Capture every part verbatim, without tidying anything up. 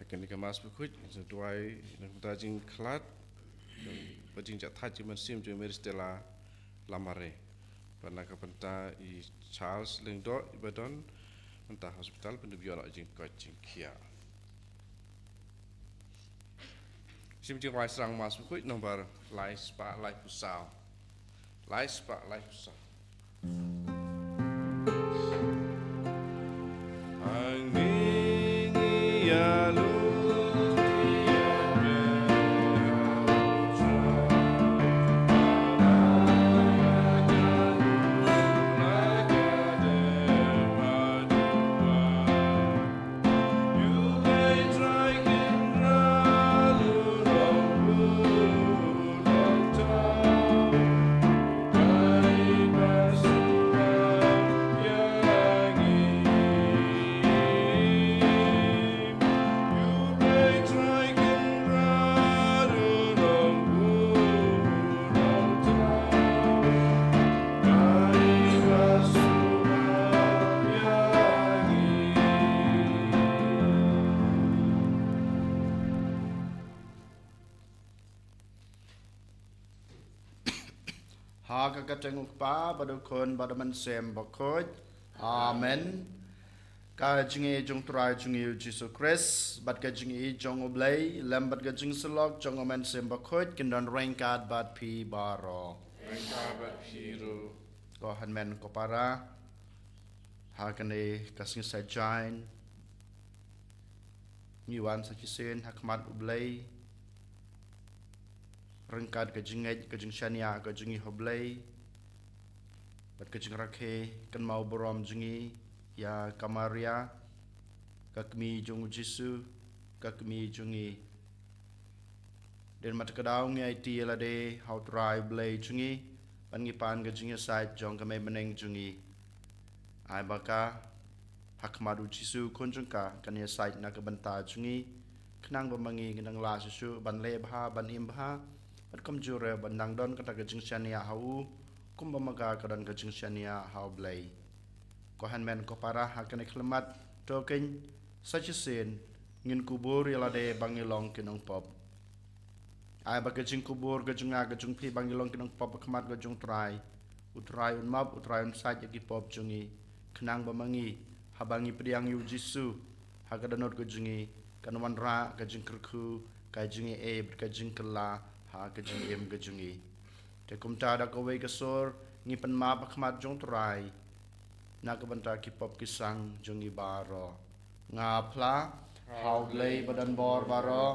Kane ka Mass Bakhuid, jingduwai na ka bynta jingkhlad bad jingjahthait jong u Mynsiem jong i Mary Stella Lamare. Bad na ka bynta i Charles Lyngdoh iba don mynta ha hospital, ban ïoh ïa ka jingkoit jingkhiah. Shim jingrwai srang Mass Bakhuid nombar lai spah laiphew saw. Lai spah laiphew saw. Ha ka kyrteng u Kpa bad u Khun bad u Mynsiem Bakhuid. Amen. Ka jingïeit jong u Trai jong ngi u Jisu Khrist bad ka jingïeit jong u Blei lem bad ka jingsyllok jong u Mynsiem Bakhuid kin don ryngkat bad phi baroh. Ryngkat bad phi ruh. Ko hynmen ko para, ha kane ka sngi Saitjaiñ ngi wan sa shisien ha khmat u Blei ryngkat ka jingngeit, ka jingshaniah ka jong ngi ha u Blei bad ka jingrakhe kynmaw burom jong ngi ïa ka Maria, ka kmie jong u Jisu, ka kmie jong ngi. Dien mat ka daw ngi aiti ïa lade ha u Trai u Blei jong ngi, ban ngi pan ka jingïasaid jong ka mei bneng jong ngi. Ai ba ka ha khmat u Jisu Khun jong ka kan ïasaid na ka bynta jong ngi, khnang ba ma ngi ngin nang lah shuh shuh ban leh bha, ban im bha bad kumjuh ruh ban nang don kata ka jingshaniah ha u, kumba ma ka ka don ka jingshaniah ha u Blei. Ko hynmen ko para, ha kane ka khyllipmat to keiñ sa shisien ngin kubur ïa lade ba ngi long ki nongpop. Ai ba ka jingkubur ka jong nga ka jong phi ba ngi long ki nongpop ha khmat ka jong u Trai, u Trai un map, u Trai un shait ïa ki pop jong ngi, khnang ba ma ngi haba ngi pdiang ïa u Jisu ha ka dohnud ka jong ngi kan wanrah ka jingkyrkhu, ka jingïeit bad ka jingkylla ha ka jingim ka jong ngi. Te kumta da kawei ka sur ngi pynmap ha khmat jong u Trai na ka bynta ki pop ki sang jong ngi baroh. Nga phla ha u Blei ba don bor baroh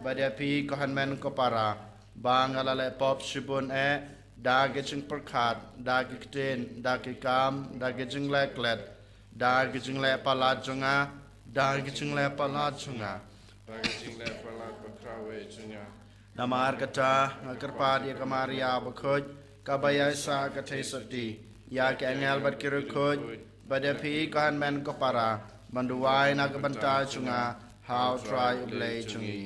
bad ïa phi ko hynmen ko para, ba nga la leh pop shibun eh, da ki jingpyrkhat, da ki ktien, da ki kam, da ki jingleh klet, da ki jingleh palat jong nga, da ki jingleh palat jong nga, da ki jingleh palat bakhraw eh jong nga. Namar kata nga kyrpad ïa ka Maria bakhuid, kaba ïaisah ka theisotti, ïa ki angel bad ki riewkhuid, bad ïa phi ko hynmen ko para, ban duwai na ka bynta jong nga ha u Trai u Blei jong ngi.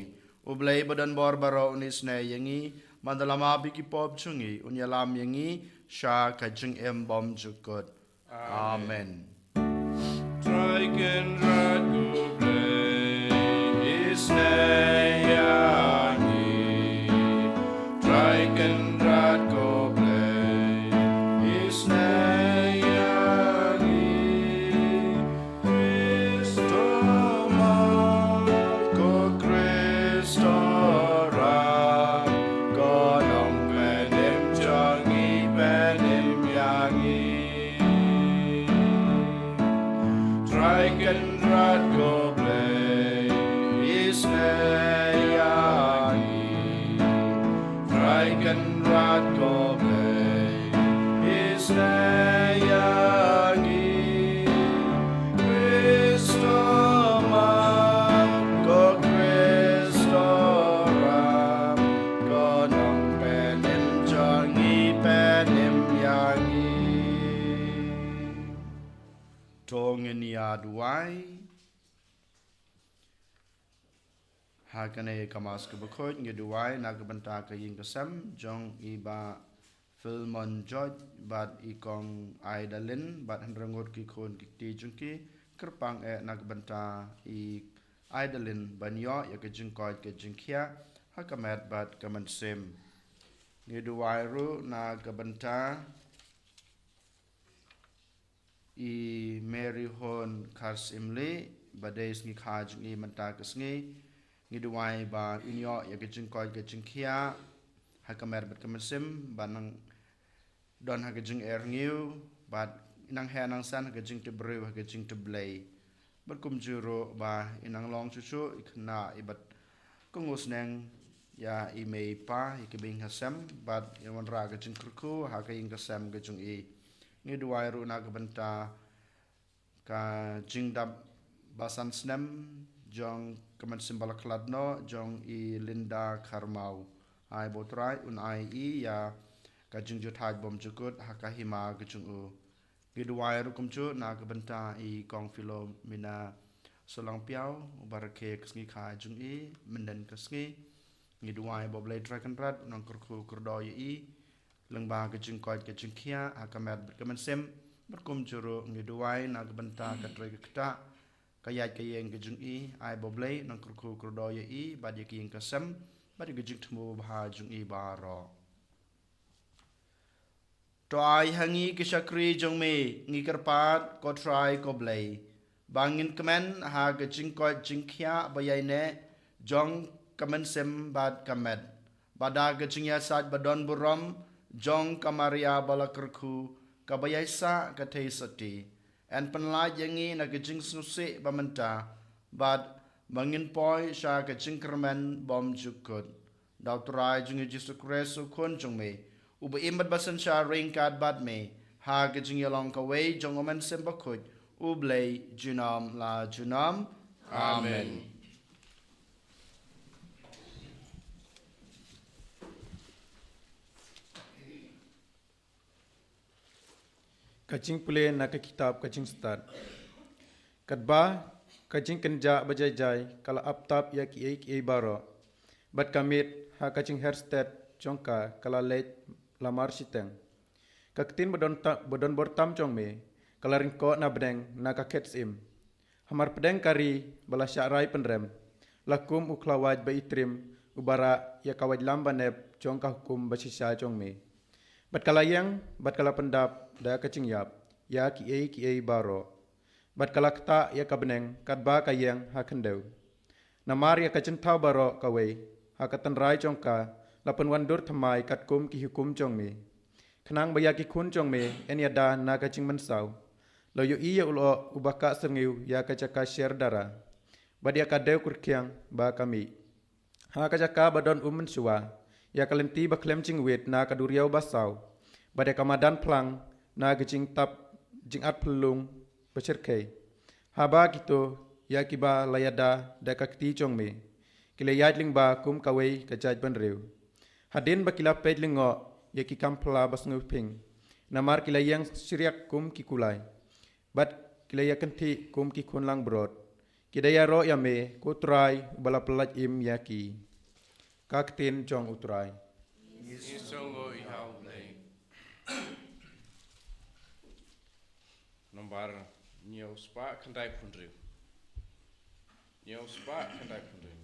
U Blei ba don bor baroh un isynei ïa ngi, ban da la map ïa ki pop jong ngi, un ïalam ïa ngi sha ka jingim bymjukut. Amen. Trai Kynrad ko Blei, isynei ïa ngi. Trai Kynrad ko Blei, isynei ïa ngi. Khrist u map, ko Khrist u rah, ko nongpynim jong ngi, pynim ïa ngi. Trai Kynrad ko Blei, isynei ïa ngi. Trai Kynrad ko Blei, isynei ïa ngi. Khrist u map, ko Khrist u rah, ko nongpynim jong ngi, pynim ïa ngi. To ngin ïa duwai. Ha kane ka Mass kaba khuid ngi duwai na ka bynta ka ïing ka sem jong i Bah Philmon George bad i Kong Aidalin bad hynriew ngut ki khun ki kti jong ki, kyrpang eh na ka bynta i Idalin ban ïoh ïa ka jingkoit ka jingkhiah ha ka met bad ka mynsiem. Ngi duwai ruh na ka bynta i Mary Hon Kharsimli, ba dei sngi kha jong i mynta ka sngi. Ngi duwai ba un ïoh ïa ka jingkoit ka jingkhiah ha ka met bad ka mynsiem, ba nang don ha ka jingerngiw, bad nang heh nang san ha ka jingtip briew ha ka jingtip Blei. Bad kumjuh ruh ba i nang long shuh shuh i khynnah i bad ka ngusneng ïa i mei i pa, ïa ki beiñ ha sem, bad i wanrah ka jingkyrkhu ha ka ïing ka sem ka jong i. Ngi duwai ruh na ka bynta ka jingdap ba san snem jong ka mynsiem ba la khlad noh jong i Linda Kharmau. Ai ba U Trai un ai i ïa ka jingjuthaid bymjukut ha ka hima ka jong u. Ngi duwai ruh kumjuh na ka bynta i Kong Philomena Sohlangpiaw, uba rakhe ka sngi kha jong i mynhynnin ka sngi. Ngi duwai ba U Blei Trai Kynrad un nang kyrkhu kyrdoh ïa i lyngba ka jingkoit ka jingkhiah ha ka met bad ka mynsiem, bad kumjuh ruh ngi duwai na ka bynta ka trei ka ktah, ka ïaid ka ïeng ka jong i. Ai ba U Blei un nang kyrkhu kyrdoh ïa i bad ïa ka ïing ka sem bad ïa ka jingthmu babha jong i baroh. To ai ha ngi ki shakri jong me, ngi kyrpad, ko Trai ko Blei, ba ngin kmen ha ka jingkoit jingkhiah ba ïaineh jong ka mynsiem bad ka met, ba da ka jingïasaid ba don burom jong ka Maria ba la kyrkhu, kaba ïaisah ka theisotti, yn pynlait ïa ngi na ka jingsngewsih ba mynta, bad ba ngin poi sha ka jingkyrmen bymjukut. Da U Trai jong ngi Jisu Khrist U Khun jong me, uba im bad ba synshar ryngkat bad me ha ka jingïalong kawei jong U Mynsiem Bakhuid, U Blei junom la junom. Amen. Ka jingpule na ka kitab Ka Jingstad. Katba ka jingkynjah ba jai jai ka la ap tap ïa kiei kiei baroh, bad ka miet ha ka jingher stet jong ka ka la leit la mar shiteng. Ka ktien ba don ta-, ba don bor tam jong me ka la ryngkoh na bneng na ka khet syiem. Hamar pdeng ka ri ba la shah rai pynrem, la kum u khlawait ba itrim uba rah ïa ka waitlam ba nep jong ka hukum ba shisha jong me. Bad ka la ïeng bad ka la pyndap da ka jingïap ïa kiei kiei baroh, bad ka la ktah ïa ka bneng katba ka ïeng ha khyndew. Namar ïa ka jingthaw baroh kawei ha ka tynrai jong ka la pynwandur thymmai katkum ki hukum jong me, khnang ba ïa ki khun jong me yn ïada na ka jingmynsaw. La ïohi ïa u lyoh uba kah syrngiew ïa ka jaka sher dara, bad ïa ka dew kyrkiang ba ka mih. Ha ka jaka ba don um mynshuwa, ïa ka lynti ba khlem jingwit na ka duriaw ba saw, bad ïa ka madan phlang na ka jingtap jingat phyllung ba shyrkhei. Haba kito ïa kiba la ïada da ka kti jong me ki la ïaid lyngba kum kawei ka jaitbynriew, hadien ba ki la peit lyngngoh ïa ki kam phla ba sngewphieng, namar ki la ïeng shriak kum ki kulai, bad ki la ïakynthih kum ki khun langbrot. Ki da ïaroh ïa me, ko Trai, uba la pyllait im ïa ki. Ka ktien jong U Trai. Ngi sngewnguh ïa U Blei. Nombar hynñiew spah khyndai phew hynriew. Hynñiew spah khyndai phew hynriew.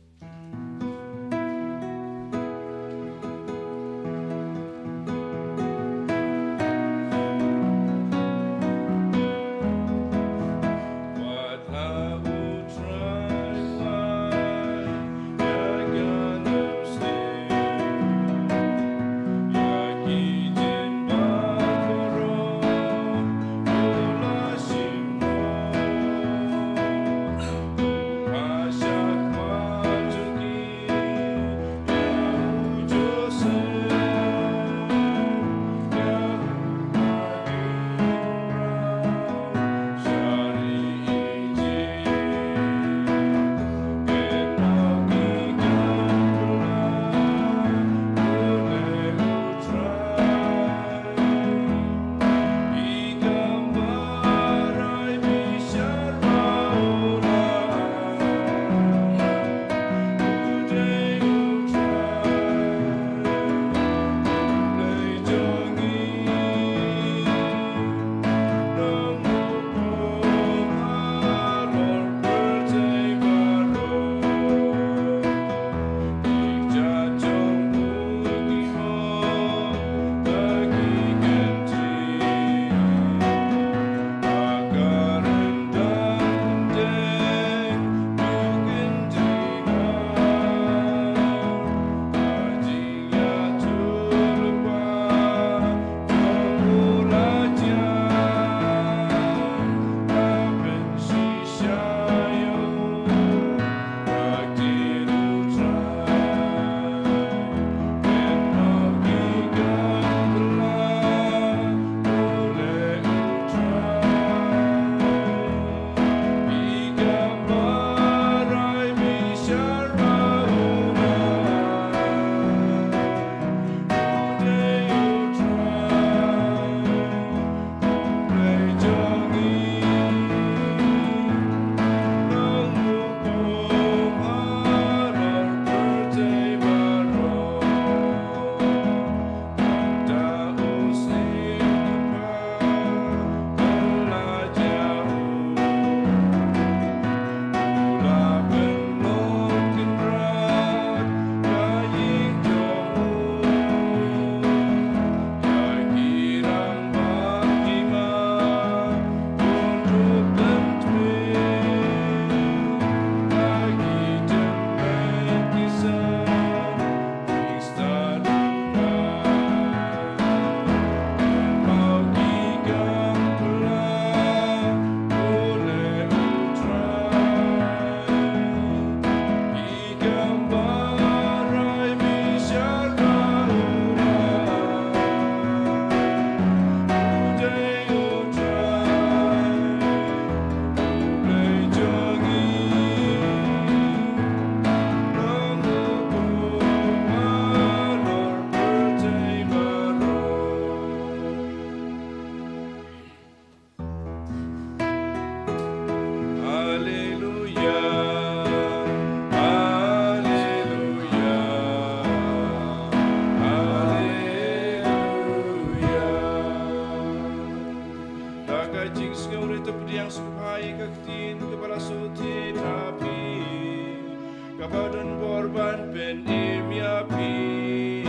Hallelujah,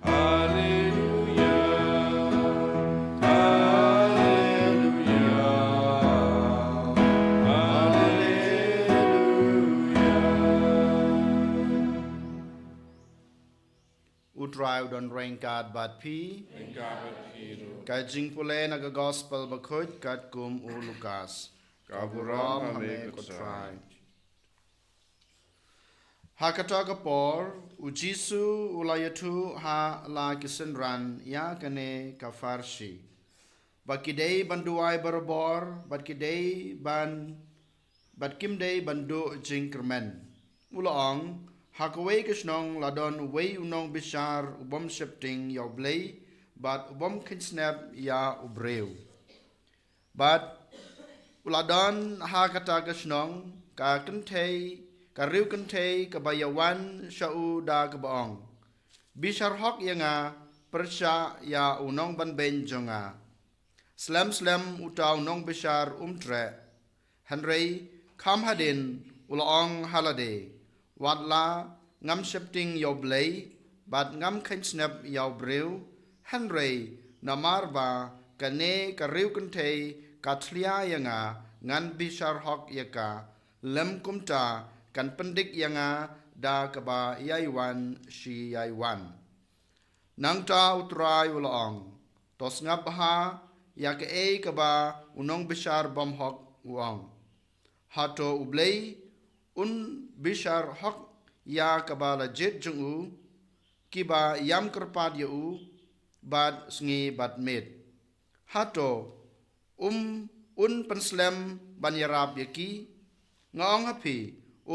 hallelujah, hallelujah. U Trai u don ryngkat bad phi. Ryngkat bad phi ruh. Ka jingpule na ka Gospel bakhuid katkum u Lukas. Ka burom ha me ko Trai. Ha kata ka por, u Jisu u la ïathuh ha la ki synran ïa kane ka pharshi, ba ki dei ban duwai barabor, bad ki dei ban, bad kim dei ban duh jingkyrmen. U la ong, ha kawei ka shnong la don uwei u nongbishar u bym sheptieng ïa U Blei, bad u bym kheiñ snep ïa u briew. Bad u la don ha kata ka shnong ka kynthei, ka riew kynthei kaba ïawan sha u da kaba ong, bishar hok ïa nga, pyrshah ïa u nongbanbeiñ jong nga. Slem slem uta u nongbishar um treh. Hynrei kham hadien u la ong ha lade, wat la ngam sheptieng ïa U Blei, bad ngam kheiñ snep ïa u briew, hynrei namar ba kane ka riew kynthei ka thlia ïa nga, ngan bishar hok ïa ka, lym kumta kan pyndik ïa nga da kaba ïai wan shi ïai wan. Nangta u Trai u la ong, to sngap bha ïa kaei kaba u nongbishar bymhok u ong. Hato U Blei un bishar hok ïa kaba la jied jong u, kiba ïam kyrpad ïa u bad sngi bad miet? Hato um, un pynslem ban ïarap ïa ki? Nga ong ha phi,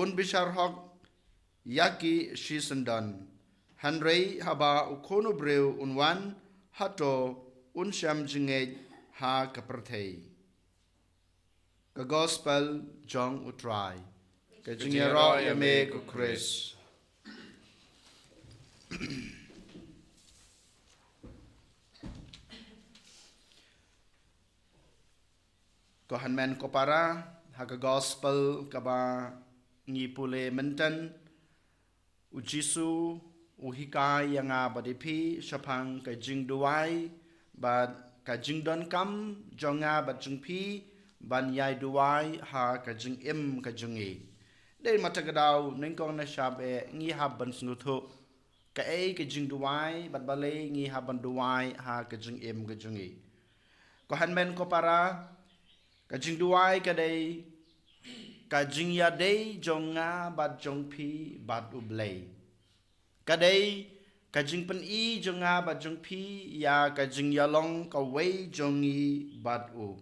un bishar hok ïa ki shisyndon. Hynrei haba u Khun u briew un wan, hato un shem jingngeit ha ka pyrthei? Ka Gospel jong u Trai. Ka jingïaroh ïa me ko Khrist. Ko hynmen ko para, ha ka Gospel kaba ngi pule mynta, u Jisu u hikai ïa nga bad ïa phi shaphang ka jingduwai bad ka jingdonkam jong nga bad jong phi ban ïai duwai ha ka jingim ka jong ngi. Dei mynta ka daw, nyngkong nyngshap eh ngi hap ban sngewthuh kaei ka jingduwai bad balei ngi hap ban duwai ha ka jingim ka jong ngi. Ko hynmen ko para, ka jingduwai ka dei ka jingïadei jong nga bad jong phi bad U Blei. Ka dei ka jingpyni jong nga bad jong phi ïa ka jingïalong kawei jong ngi bad u.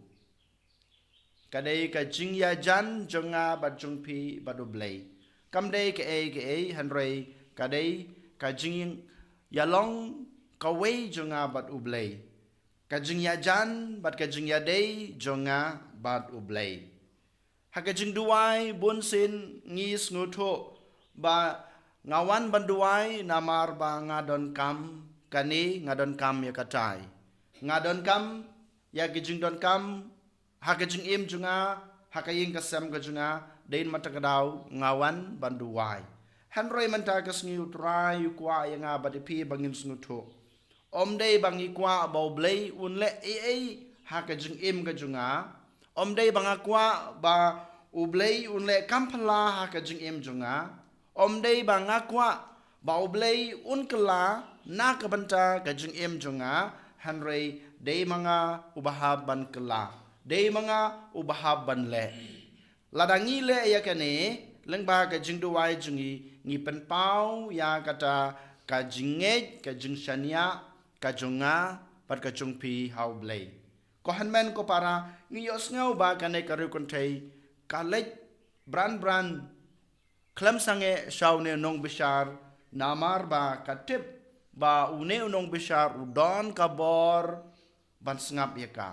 Ka dei ka jingïajan jong nga bad jong phi bad U Blei. Kam dei kaei kaei, hynrei ka dei ka jingïalong kawei jong nga bad U Blei. Ka jingïajan bad ka jingïadei jong nga bad U Blei. Ha ka jingduwai bunsien ngi sngewthuh ba nga wan ban duwai namar ba nga donkam kane, nga donkam ïa katai. Nga donkam ïa ka jingdonkam ha ka jingim jong nga, ha ka ïing ka sem ka jong nga, dei mynta ka daw nga wan ban duwai. Hynrei mynta ka sngi u Trai u kwah ïa nga bad ïa phi ba ngin sngewthuh. Ym dei ba ngi kwah ba U Blei un leh ei ei ha ka jingim ka jong nga. Ym dei ba nga kwah ba U Blei un leh kam phylla ha ka jingim jong nga. Ym dei ba nga kwah ba U Blei un kylla na ka bynta ka jingim jong nga, hynrei dei ma nga uba hap ban kylla. Dei ma nga uba hap ban leh. Lada ngi leh ïa kane, lyngba ka jingduwai jong ngi, ngi pynpaw ïa kata ka jingngeit, ka jingshaniah ka jong nga bad ka jong phi ha U Blei. Ko hynmen ko para, ngi ïohsngew ba kane ka riew kynthei ka leit bran bran khlem sangeh sha une u nongbishar, namar ba ka tip ba une u nongbishar u don ka bor ban sngap ïa ka.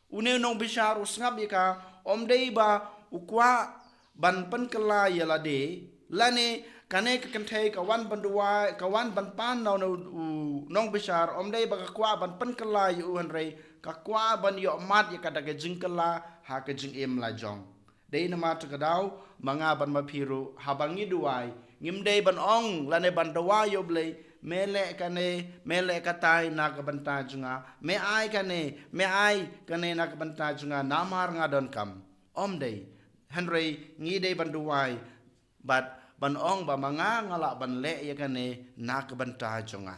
Une u nongbishar u sngap ïa ka, ym dei ba u kwah ban pynkylla ïa lade, lane kane ka kynthei ka wan ban duwai, ka wan ban pan na une u nongbishar, ym dei ba ka kwah ban pynkylla ïa u, hynrei ka kwah ban ïohmad ïa kata ka jingkylla ha ka jingim la jong. Dei namar kata ka daw, ma nga bad ma phi ruh, haba ngi duwai, ngim dei ban ong, lane ban dawa ïa U Blei, me leh kane, me leh katai na ka bynta jong nga, me ai kane, me ai kane na ka bynta jong nga, namar nga donkam. Ym dei, hynrei ngi dei ban duwai, bad ban ong ba ma nga nga lah ban leh ïa kane na ka bynta jong nga.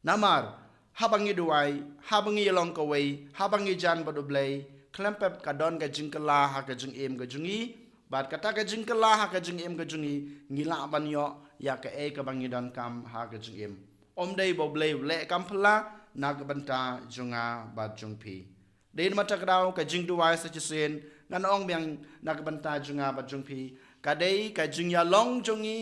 Namar, haba ngi duwai, haba ngi ïalong kawei, haba ngi jan bad U Blei, khlem pep ka don ka jingkylla ha ka jingim ka jong ngi, bad kata ka jingkylla ha ka jingim ka jong ngi, ngi lah ban ïoh ïa kaei kaba ngi donkam ha ka jingim. Ym dei ba U Blei u leh kam phylla na ka bynta jong nga bad jong phi. Dei namar kata ka daw ka jingduwai sa shisien, ngan ong biang na ka bynta jong nga bad jong phi, ka dei ka jingïalong jong ngi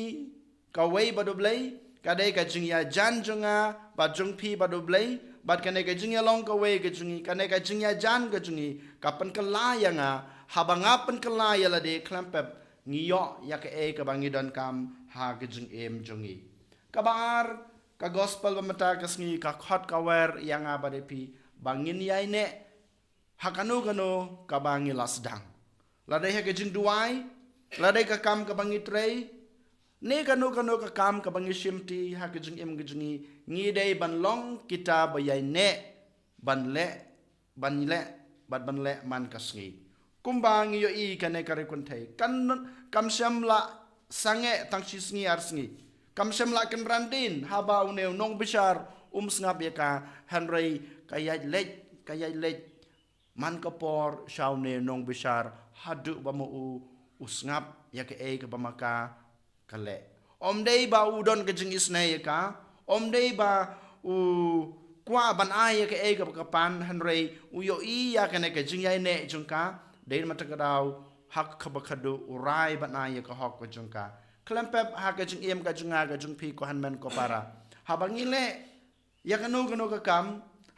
kawei bad U Blei, ka dei ka jingïajan jong nga bad jong phi bad U Blei, bad kane ka jingïalong kawei ka jong ngi, kane ka jingïajan ka jong ngi, ka pynkylla ïa nga, haba nga pynkylla ïa lade khlem pep, ngi ïoh ïa kaei kaba ngi donkam ha ka jingim jong ngi. Kaba ar, ka gospel ba mynta ka sngi ka khot ka wer ïa nga bad ïa phi, ba ngin ïaineh ha kano kano kaba ngi la sdang. Lada ha ka jingduwai, lada ka kam kaba ngi trei, ne kano kano ka kam kaba ngi shimti ha ka jingim ka jong ngi, ngi dei ban long kita ba ïaineh, ban leh, ban leh, bad ban leh man ka sngi. Kumba ngi ïohi kane ka ri kynthei, kan, kam shym la sangeh tang shi sngi ar sngi. Kam shym la kynran dien haba une u nongbishar um sngap ïa ka, hynrei ka ïaid leit, ka ïaid leit man ka por sha une u nongbishar haduh ba ma u u sngap ïa kaei kaba ma ka ka leh. Ym dei ba u don ka jingisynei ïa ka, ym dei ba u kwah ban ai ïa kaei kaba ka pan, hynrei u ïohi ïa kane ka jingïaineh jong ka, dei namar kata ka daw ha kaba khadduh u rai ban ai ïa ka hok ka jong ka. Khlem pep ha ka jingim ka jong nga ka jong phi ko hynmen ko para. Haba ngi leh ïa kano kano ka kam,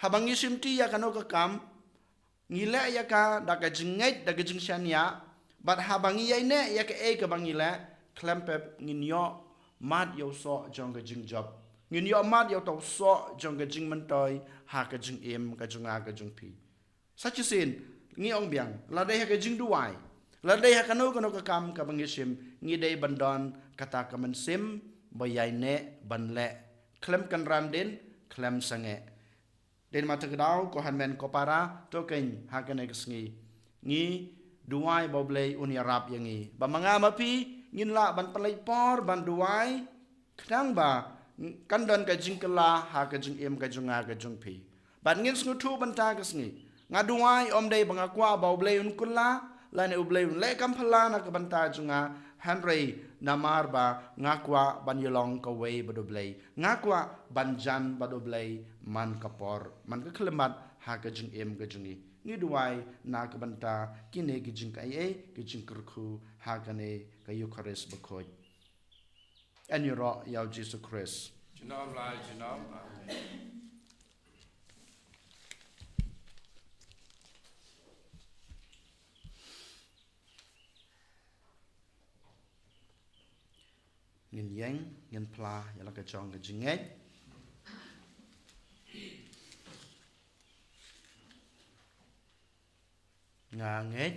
haba ngi shimti ïa kano ka kam, ngi leh ïa ka da ka jingngeit, da ka jingshaniah, bad haba ngi ïaineh ïa kaei kaba ngi leh, khlem pep ngin ïoh mad ïa u soh jong ka jingjop. Ngin ïoh mad ïa uta u soh jong ka jingmyntoi ha ka jingim ka jong nga ka jong phi. Sa shisien, ngi ong biang, lada ha ka jingduwai, lada ha kano kano ka kam kaba ngi shim, ngi dei ban don kata ka mynsiem ba ïaineh ban leh, khlem kynran dien, khlem sangeh. Dei namar kata ka daw ko hynmen ko para, to keiñ ha kane ka sngi ngi duwai ba U Blei un ïarap ïa ngi, ba ma nga ma phi ngin lah ban pynleit por ban duwai, khnang ba kan don ka jingkylla ha ka jingim ka jong nga ka jong phi. Bad ngin sngewthuh mynta ka sngi, nga duwai ym dei ba nga kwah ba U Blei un kylla, lane U Blei un leh kam phylla na ka bynta jong nga, hynrei namar ba nga kwah ban ïalong kawei bad U Blei, nga kwah ban jan bad U Blei man ka por, man ka khyllipmat ha ka jingim ka jong ngi. Ngi duwai na ka bynta kine ki jingkhaïei, ki jingkyrkhu ha kane ka Eukharist bakhuid. Yn ïaroh ïa U Jisu Khrist. Junom la junom. Amen. Ngin ïeng, ngin phla ïa la ka jong ka jingngeit. Nga ngeit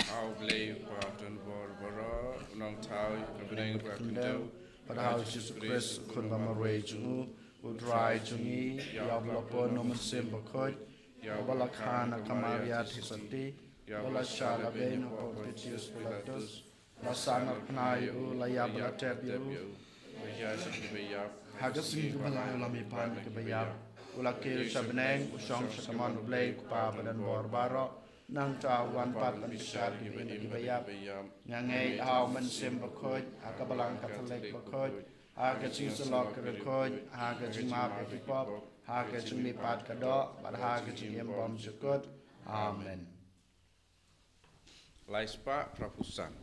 ha U Blei U Kpa uba don bor baroh, U Nongthaw ïa ka bneng bad ka khyndew, bad ha U Jisu Khrist U Khun ba marwei jong U, U Trai jong ngi, ïa uba la pun na U Mynsiem Bakhuid, ïa uba la kha na ka Maria Theisotti, ïa uba la shah la beiñ ha u Pontius Pilatus, la sahnarphna ïa U, la ïap bad la tep ïa U. Ha ka sngi kaba lai U la mihpat na kiba ïap, U la kiew sha bneng, U shong sha ka mon U Blei U Kpa ba don bor baroh. Nangta U wan pat ban bishar kiba im na kiba ïap. Nga ngeit ha U Mynsiem Bakhuid, ha ka Balang Katholik bakhuid, ha ka jingsylloh ki riewkhuid, ha ka jingmap ïa ki pop, ha ka jingmihpat ka doh, bad ha ka jingim bymjukut. Amen. Lai spah phra phew san.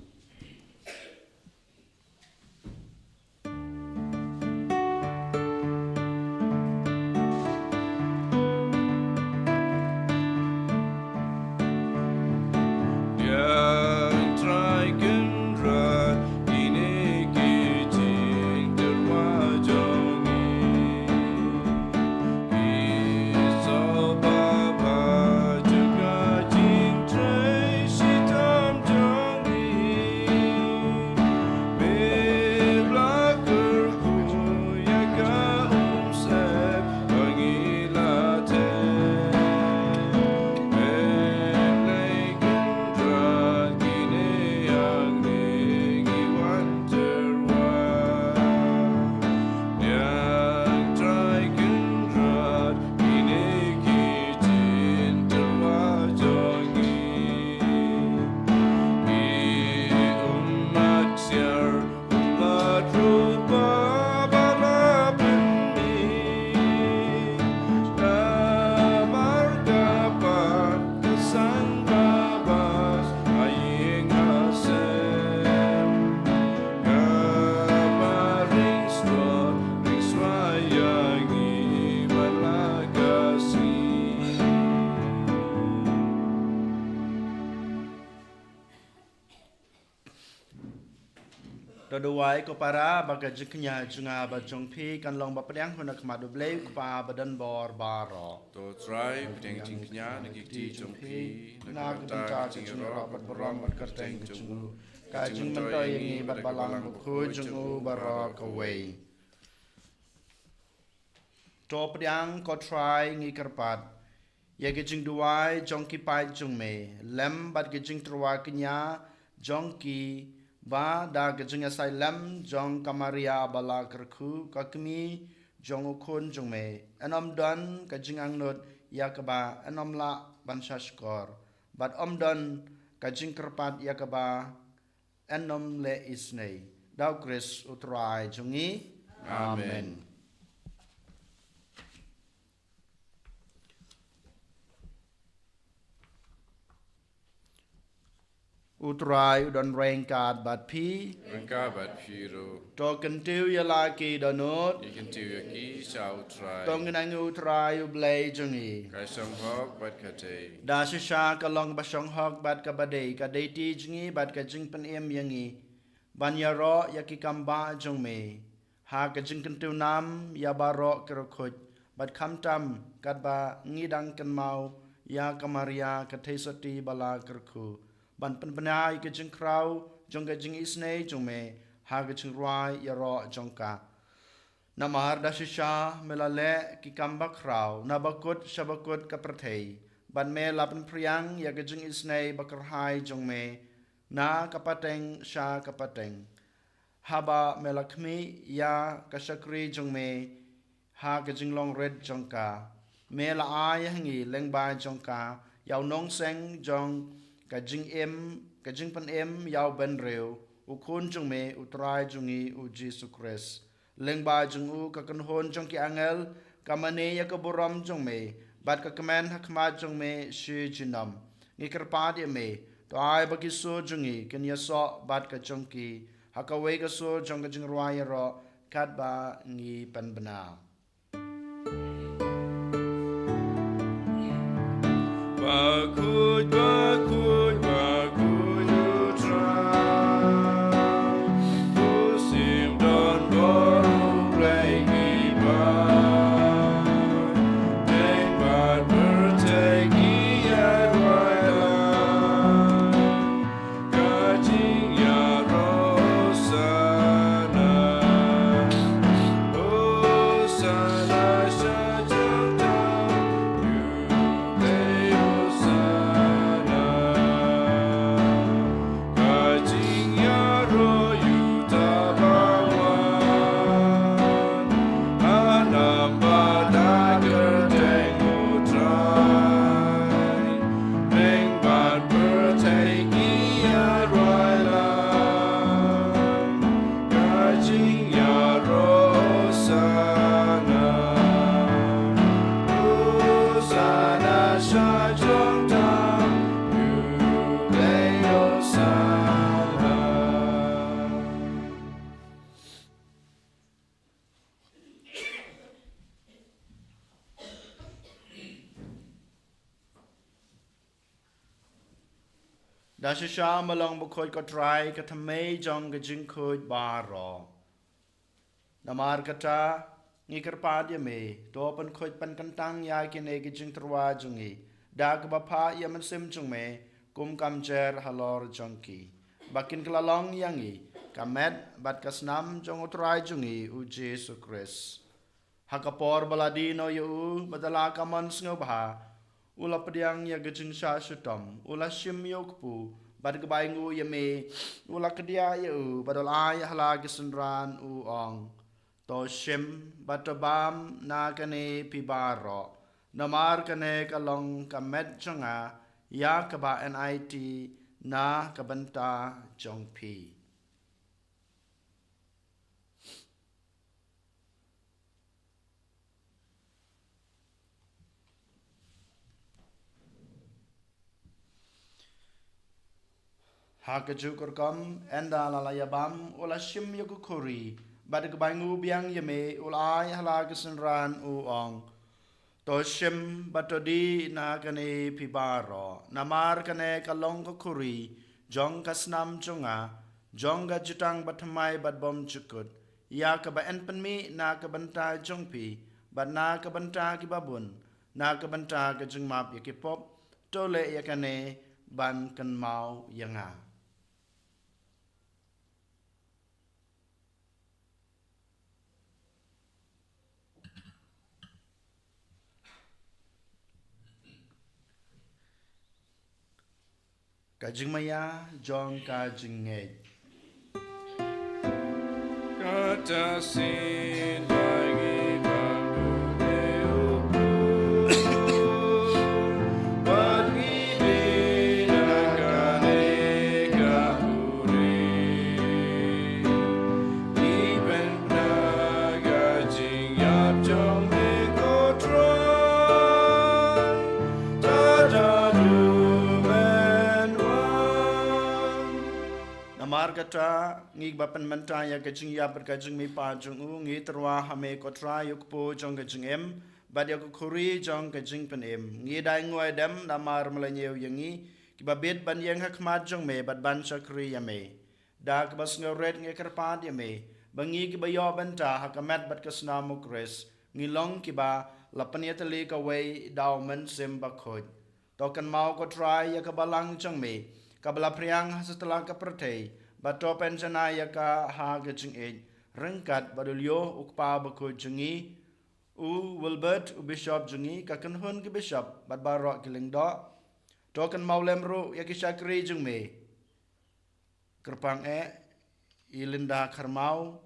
Duwai ko para ba ka jingkñia jong nga bad jong phi kan long ba pdiang ha khmat U Blei U Kpa badonbor baroh. To Trai, pdiang jingkñia na ki kti jong phi, na ka bynta ka jingïaroh bad burom bad kyrteng ka jong u, ka jingmyntoi ïa ngi bad Balang Bakhuid jong u baroh kawei. To pdiang ko Trai, ngi kyrpad ïa ka jingduwai jong ki paid jong me lem bad ka jingtyrwa kñia jong ki, ba da ka jingïasaid lem jong ka Maria ba la kyrkhu, ka kmie jong u Khun jong me, yn ym don ka jingangnud ïa kaba yn ym lah ban shahshkor, bad ym don ka jingkyrpad ïa kaba yn ym leh isynei. Da U Khrist U Trai jong ngi. Amen. Amen. U Trai u don ryngkat bad phi. Ryngkat bad phi ruh. To kyntiew ïa la ki dohnud. Ngi kyntiew ïa ki sha U Trai. To ngin angnud ïa U Trai U Blei jong ngi. Ka shong hok bad ka dei. Da shisha ka long ba shong hok bad kaba dei, ka dei ti jong ngi bad ka jingpynim ïa ngi ban ïaroh ïa ki kam bah jong me ha ka jingkyntiew nam ïa baroh ki riewkhuid, bad khamtam katba ngi dang kynmaw ïa ka Maria ka theisotti ba la kyrkhu, ban pynbna ïa ka jingkhraw jong ka jingisynei jong me ha ka jingrwai ïaroh jong ka. Namar da shisha me la leh ki kam bakhraw na bakut sha bakut ka pyrthei, bad me la pynphriang ïa ka jingisynei bakyrhai jong me na ka pateng sha ka pateng, haba me la khmih ïa ka shakri jong me ha ka jinglong rit jong ka. Me la ai ha ngi lyngba jong ka ïa u nongseng jong ka jingim, ka jingpynim ïa u bynriew, u Khun jong me, U Trai jong ngi U Jisu Khrist. Lyngba jong u ka kynhun jong ki angel ka mane ïa ka burom jong me, bad ka kmen ha khmat jong me shi junom. Ngi kyrpad ïa me, to ai ba ki sur jong ngi kin ïasoh bad ka jong ki ha kawei ka sur jong ka jingrwai ïaroh katba ngi pynbna. Bakhuid, bakhuid, bakhuid U Trai, u shim don bor, u Blei ki paidbah, dei bad pyrthei ki ïaroh ïa u. Ka jingïaroh Hosana, Hosana sha jong tam, U Blei Hosana. Ka jingïaroh ïa uta ba wan, ha namar ba da kyrteng U Trai, dei bad pyrthei ki ïaroh ïa u. Ka jingïaroh Hosana, Hosana sha jong tam, U Blei Hosana. Da shisha me long bakhuid ko Trai, ka thymmei jong ka jingkhuid baroh. Namar kata, ngi kyrpad ïa me, to pynkhuid pynkyntang ïa kine ki jingtyrwa jong ngi da kaba phah ïa u Mynsiem jong me kum ka mjer halor jong ki, ba kin kylla long ïa ngi ka met bad ka snam jong U Trai jong ngi U Jisu Khrist. Ha ka por ba la die noh ïa u bad da la ka mon sngewbha, u la pdiang ïa ka jingshah shitom, u la shim ïa u kpu, bad ka bai nguh ïa me, u la kdiah ïa u bad u la ai ha la ki synran, u ong: To shim bad to bam na kane phi baroh, namar kane ka long ka met jong nga ïa kaba yn aiti na ka bynta jong phi. Ha kajuh ka rukom, ynda la la ïa bam, u la shim ïa ka khuri, bad da ka bai nguh biang ïa me, u la ai ha la ki synran, u ong: To shim bad to dih na kane phi baroh, namar kane ka long ka khuri jong ka snam jong nga, jong ka jutang bathymmai bad bymjukut, ïa kaba yn pynmih na ka bynta jong phi bad na ka bynta kiba bun, na ka bynta ka jingmap ïa ki pop. To leh ïa kane ban kynmaw ïa nga. Ka jingmaïa jong ka jingngeit. Kata sien ba ngi bam duh de u Blei, bad ngi dei na kane ka huri. Ngi pynbna ka jingïap jong me ko Trai, ta da duh men wan. Namar kata, ngi ba pynmynta ïa ka jingïap bad ka jingmihpat jong u, ngi tyrwa ha me ko Trai, ïa u kpu jong ka jingim bad ïa ka khuri jong ka jingpynim. Ngi dei nguid dem namar me la ñiew ïa ngi, kiba bit ban ïeng ha khmat jong me bad ban shakri ïa me. Da kaba sngewrit ngi kyrpad ïa me ba ngi kiba ïoh bynta ha ka met bad ka snam u Khrist, ngi long kiba la pynïatylli kawei da u Mynsiem Bakhuid. To kynmaw ko Trai ïa ka balang jong me kaba la phriang ha satlak ka pyrthei, bad to pynjanai ïa ka ha ka jingïeit ryngkat bad u Leo u kpa bakhuid jong ngi, u Wilbert u bishop jong ngi, ka kynhun ki bishop bad baroh ki lyngdoh. To kynmaw lem ruh ïa ki shakri jong me. Kyrpang eh i Linda Kharmau,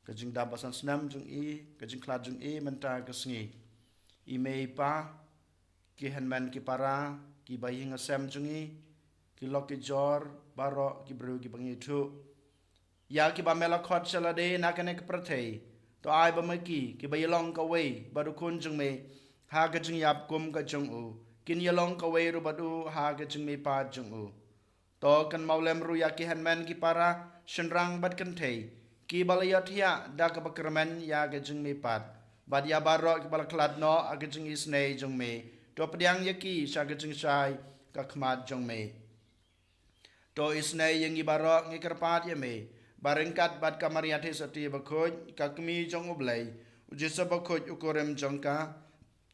ka jingdap ba san snem jong i, ka jingkhlad jong i mynta ka sngi. I mei i pa, ki hynmen ki para, ki bahaïing hasem jong i, ki lok ki jor, baroh ki briew kiba ngi ithuh, ïa kiba me la khot sha lade na kane ka pyrthei. To ai ba ma ki kiba ïalong kawei bad u Khun jong me ha ka jingïap kum ka jong u, kin ïalong kawei ruh bad u ha ka jingmihpat jong u. To kynmaw lem ruh ïa ki hynmen ki para, shynrang bad kynthei, kiba la ïohthiah da kaba kyrmen ïa ka jingmihpat, bad ïa baroh kiba la khlad noh ha ka jingisynei jong me. To pdiang ïa ki sha ka jingshai ka khmat jong me. To isynei ïa ngi baroh, ngi kyrpad ïa me ba ryngkat bad ka Maria Theisotti bakhuid, ka Kmie jong u Blei, u Joseph bakhuid u kurim jong ka,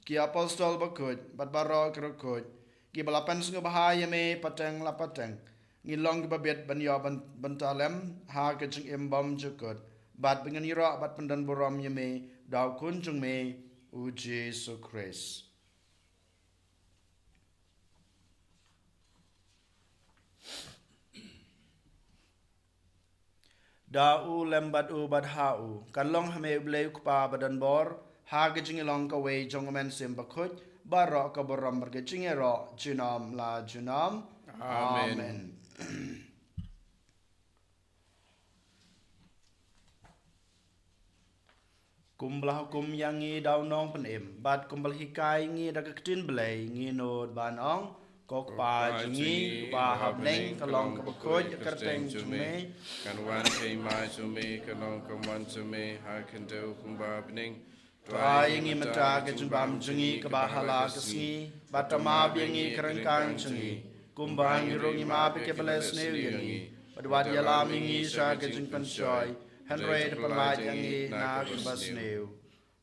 ki apostol bakhuid bad baroh ki riewkhuid kiba la pynsngewbha ïa me pateng la pateng, ngin long kiba bit ban ïoh byn-, bynta lem ha ka jingim bymjukut, bad ba ngin ïaroh bad pyndonburom ïa me da u Khun jong me, u Jisu Khrist. Da u lem bad u bad ha u, kan long ha me u Blei u Kpa badonbor, ha ka jingïalong kawei jong u Mynsiem Bakhuid, baroh ka burom bad ka jingïaroh junom la junom. Amen. Amen. Kumba la hukum ïa ngi da u Nongpynim, bad kumba la hikai ïa ngi da ka ktien Blei, ngi nud ban ong: Ko Kpa jong ngi uba ha bneng, ka long kaba khuid ïa ka kyrteng jong me. Kan wan ka hima jong me, kan long ka mon jong me ha ka khyndew kumba ha bneng. To ai ïa ngi mynta ka jingbam jong ngi kaba ha la ka sngi, bad to map ïa ngi ka ryngkang jong ngi, kumba ngi ruh ngi map ïa kiba leh sniew ïa ngi. Bad wat ïalam ïa ngi sha ka jingpynshoi, hynrei to pynlait ïa ngi na kaba sniew.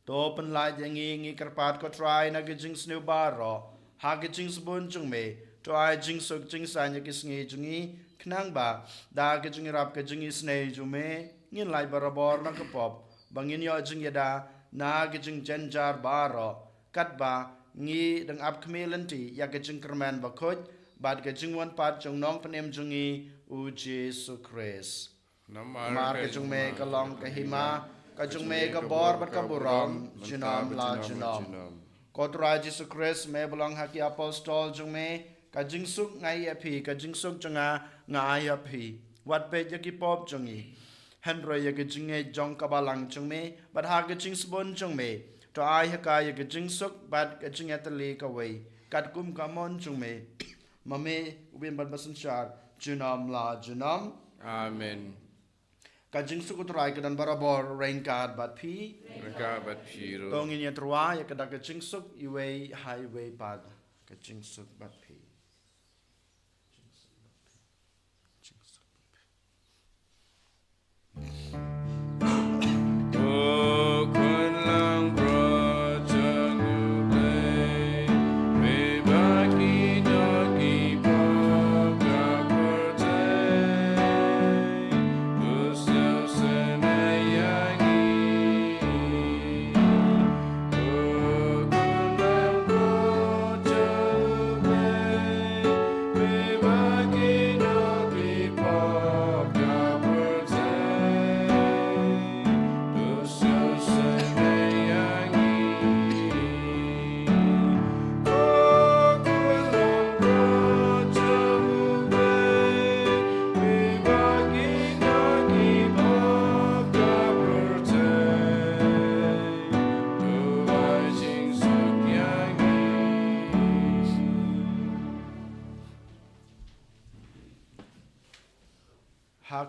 To pynlait ïa ngi, ngi kyrpad ko Trai, na ka jingsniew baroh, ha ka jingsbun jong me. To ai jingsuk jingsaiñ ïa ki sngi jong ngi, khnang ba da ka jingïarap ka jingisynei jong me, ngin lait barabor na ka pop, ba ngin ïoh jingïada na ka jingjynjar baroh, katba ngi dang ap khmih lynti ïa ka jingkyrmen bakhuid bad ka jingwan pat jong u Nongpynim jong ngi, u Jisu Khrist. Namar ka jong me ka long ka hima, ka jong me ka bor bad ka burom junom la junom. Ko Trai Jisu Khrist, me ba la ong ha ki apostol jong me: Ka jingsuk nga ai ïa phi, ka jingsuk jong nga nga ai ïa phi. Wat peit ïa ki pop jong ngi, hynrei ïa ka jingngeit jong ka balang jong me, bad ha ka jingsbun jong me, to ai ha ka ïa ka jingsuk bad ka jingïatylli kawei, katkum ka mon jong me, ma me u ba im bad ba synshar junom la junom. Amen. Ka jingsuk u Trai ka don barabor ryngkat bad phi. Ryngkat bad phi ruh. To ngin ïa tyrwa ïa ka da ka jingsuk iwei ha iwei pat. Ka jingsuk bad phi. Jingsuk bad phi. Jingsuk bad phi.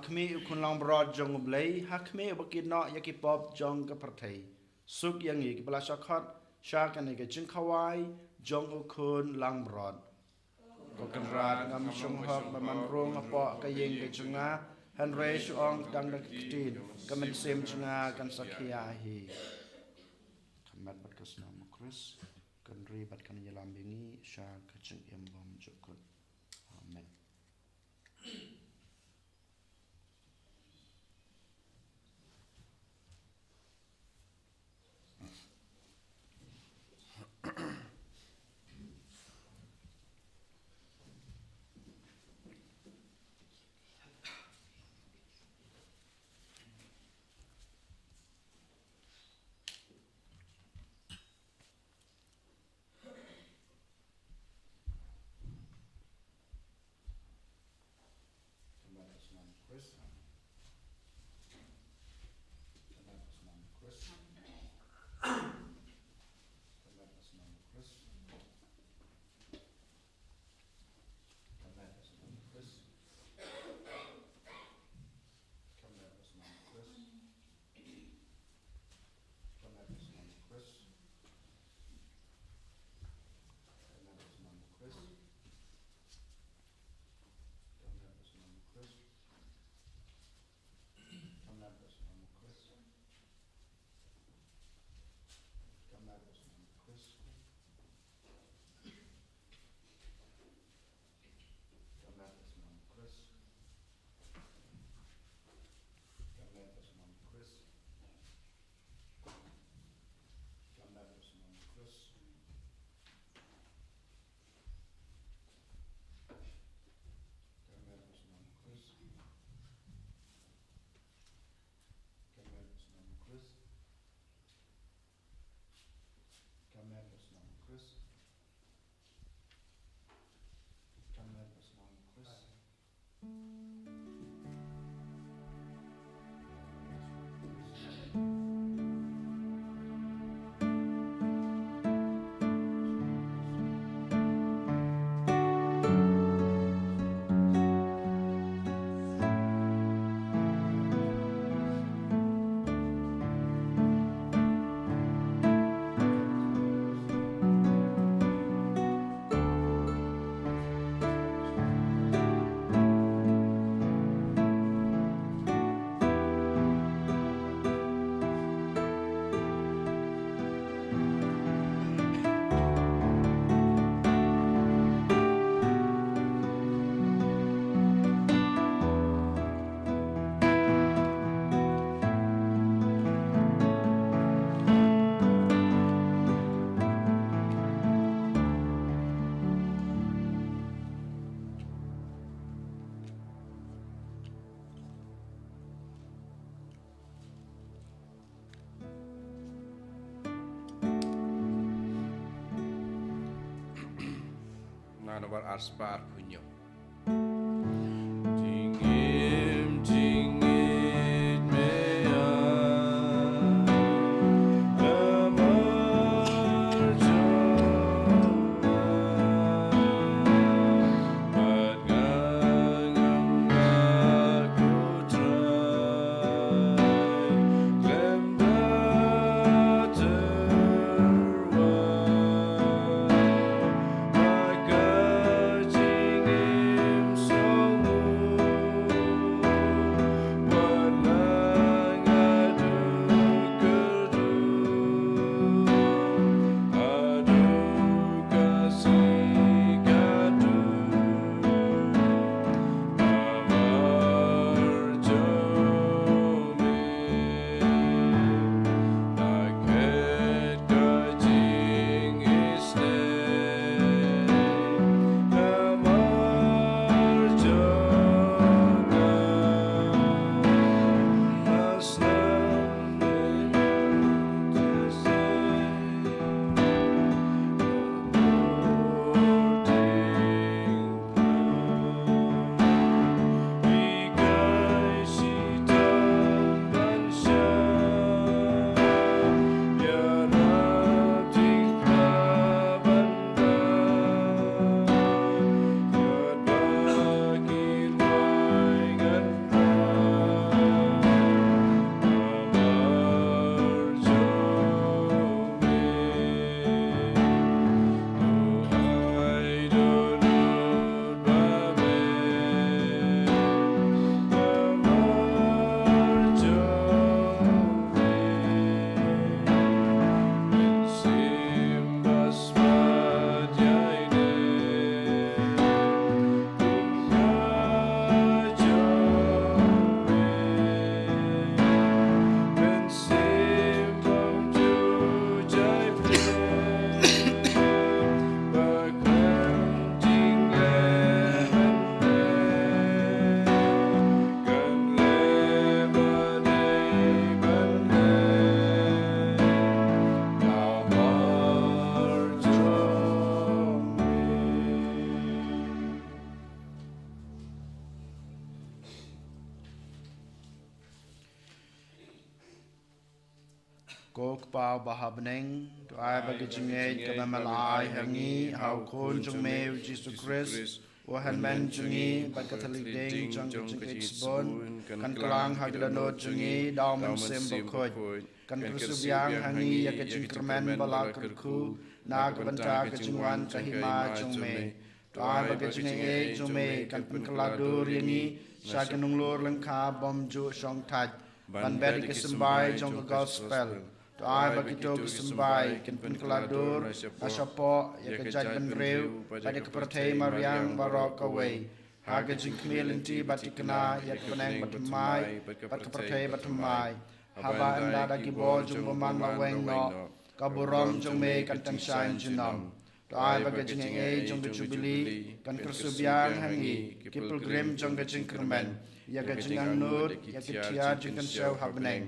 Khmih u Khun Langbrot jong U Blei, ha khmih uba kit noh ïa ki pop jong ka pyrthei. Suk ïa ngi kiba la shah khot sha kane ka jingkhawai jong u Khun Langbrot. Ko Kynrad, ngam shym hok ban rung hapoh ka ïing ka jong nga, hynrei shu ong tang da ka ktien, ka mynsiem jong nga kan sa khia hi. Ka met bad ka snam u Khrist kan ri bad kan ïalam ïa ngi sha ka jingim bymjukut. Amen. Ka met bad ka snam u Khrist. Ka met bad ka snam u Khrist. Ka met bad ka snam u Khrist. Ka met bad ka snam u Khrist. Ka met bad ka snam u Khrist. Ka met bad ka snam u Khrist. Ka met bad ka snam u Khrist. Ka met bad ka snam u Khrist. Ka met bad ka snam u Khrist. Ka met bad ka snam u Khrist. Ka met bad ka snam u Khrist. Ka met bad ka snam u Khrist. Ka met bad ka snam u Khrist. Ka met bad ka snam u Khrist. Ka met bad ka snam u Khrist. Ka met bad ka snam u Khrist. Ka met bad ka snam u Khrist. Na nombar ar spah ar phew hynñiew. Jingim jingngeit me ïa ka marjan, bad nga ngam ngat ko Trai, khlem da tyrwa, bad ka jingim Ko Kpa uba ha bneng, to ai ba ka jingngeit kaba me la ai ha ngi ha u Khun jong me u Jisu Khrist, u hynmen jong ngi, bad ka thylliej ding jong ka jingngeit sbun kan kylla ha ka dohnud jong ngi da u Mynsiem Bakhuid. Kan pynkyrsiew biang ha ngi ïa ka jingkyrmen ba la kyrkhu na ka bynta ka jingwan ka Hima jong me. To ai ba ka jingaiei jong me kan pynkylla dur ïa ngi sha ki nonglor lyngkha bymjuh shongthait, ban bet ïa ki symbai jong ka gospel. To ai ba kito ki symbai kin pynkylla dur na shapoh ïa ka jaitbynriew bad ïa ka pyrthei mariang baroh kawei, ha ka jingkhmih lynti bad thikna ïa ka bneng bathymmai bad ka pyrthei bathymmai. Haba ynda da ki bor jong u bymman la weng noh, ka burom jong me kan tyngshaiñ junom. To ai ba ka jingaiei jong ka Jubili kan kyrsiew biang ha ngi, ki pilgrim jong ka jingkyrmen, ïa ka jingangnud ïa ki thiar jingkynshew ha bneng.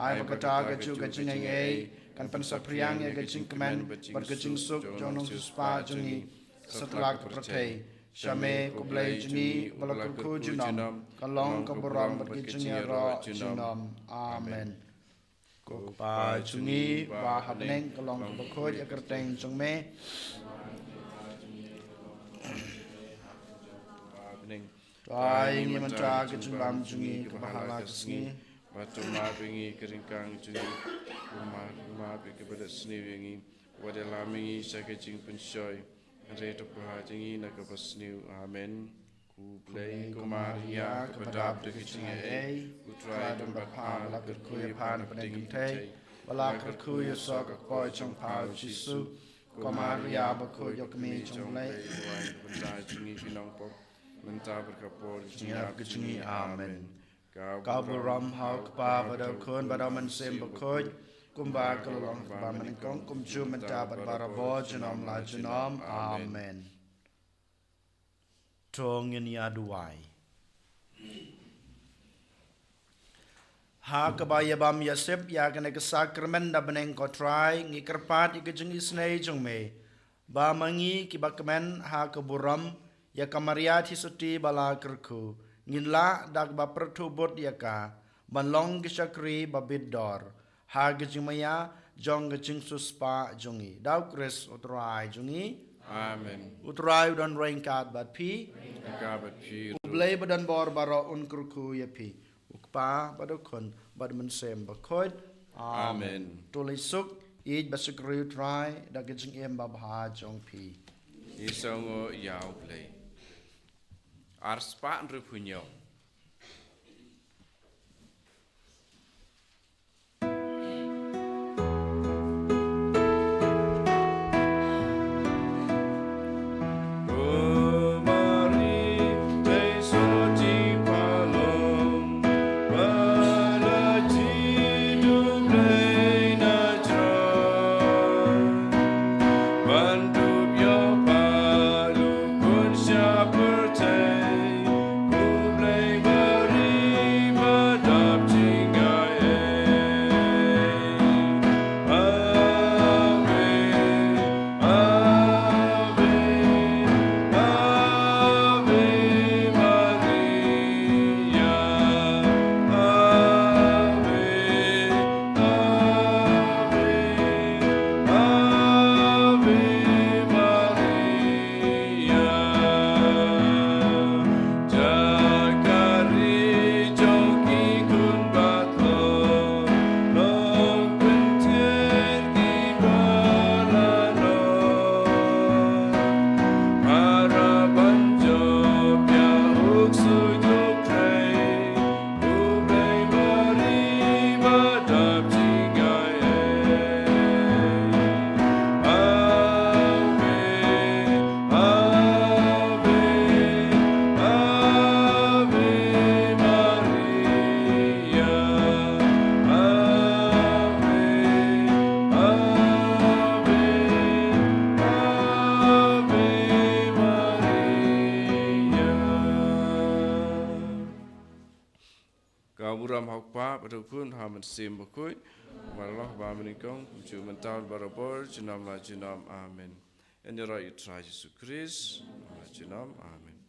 Ai ba kata kajuh ka jingaiei kan pynsaphriang ïa ka jingkmen bad ka jingsuk jong u nongsiewspah jong ngi satlak ka pyrthei. Sha me, ko Blei jong ngi, uba la kyrkhu junom, ka long ka burom bad ka jingïaroh junom. Amen. Ko Kpa jong ngi uba ha bneng, ka long kaba khuid ïa ka kyrteng jong me. To ai ïa ngi mynta ka jingbam jong ngi kaba ha la ka sngi. Bad to map ïa ngi ka ryngkang jong ngi, kumba ngi map ïa kiba leh sniew ïa ngi. Wat ïalam ïa ngi sha ka jingpynshoi, hynrei to pynhap ïa ngi na kaba sniew. Amen. Ko Blei, ko Maria kaba dap da ka jingaiei, U Trai u don bad pha, ba la kyrkhu ïa pha na pdeng kynthei, ba la kyrkhu ïa u soh ka kpoh jong pha u Jisu. Ko Maria bakhuid, ïa u Kmie jong U Blei, to ai na ka bynta jong ngi ki nongpop, mynta bad ha ka por ka jingïap ka jong ngi. Amen. Ka burom ha u Kpa bad ha u Khun bad ha u Mynsiem Bakhuid, kumba ka la long ha kaba mynnyngkong, kumjuh mynta bad barabor, junom la junom. Amen. To ngin ïa duwai. Ha kaba ïa bam ïa sep ïa kane ka sakramen da bneng, ko Trai, ngi kyrpad ïa ka jingisynei jong me, ba ma ngi kiba kmen ha ka burom ïa ka Maria Theisotti ba la kyrkhu, ngin lah da kaba pyrthuh bud ïa ka ban long ki shakri ba bit dor, ha ka jingmaïa jong ka jingsiewspah jong ngi. Da U Khrist U Trai jong ngi. Amen. U Trai u don ryngkat bad phi. Ryngkat bad phi ruh. U Blei ba don bor baroh un kyrkhu ïa phi. U Kpa bad U Khun bad U Mynsiem Bakhuid. Amen. Amen. To leit suk, ïeit bad shakri U Trai da ka jingim babha jong phi. Ngi sngewnguh ïa U Blei. Ar spah hynriewphew hynñiew. Ka burom ha U Kpa bad ha U Khun, ha U Mynsiem Bakhuid, kumba la long ha kaba mynnyngkong, kumjuh mynta bad barabor, junom la junom. Amen. Ïaroh ïa U Trai Jisu Khrist, junom la junom. Amen.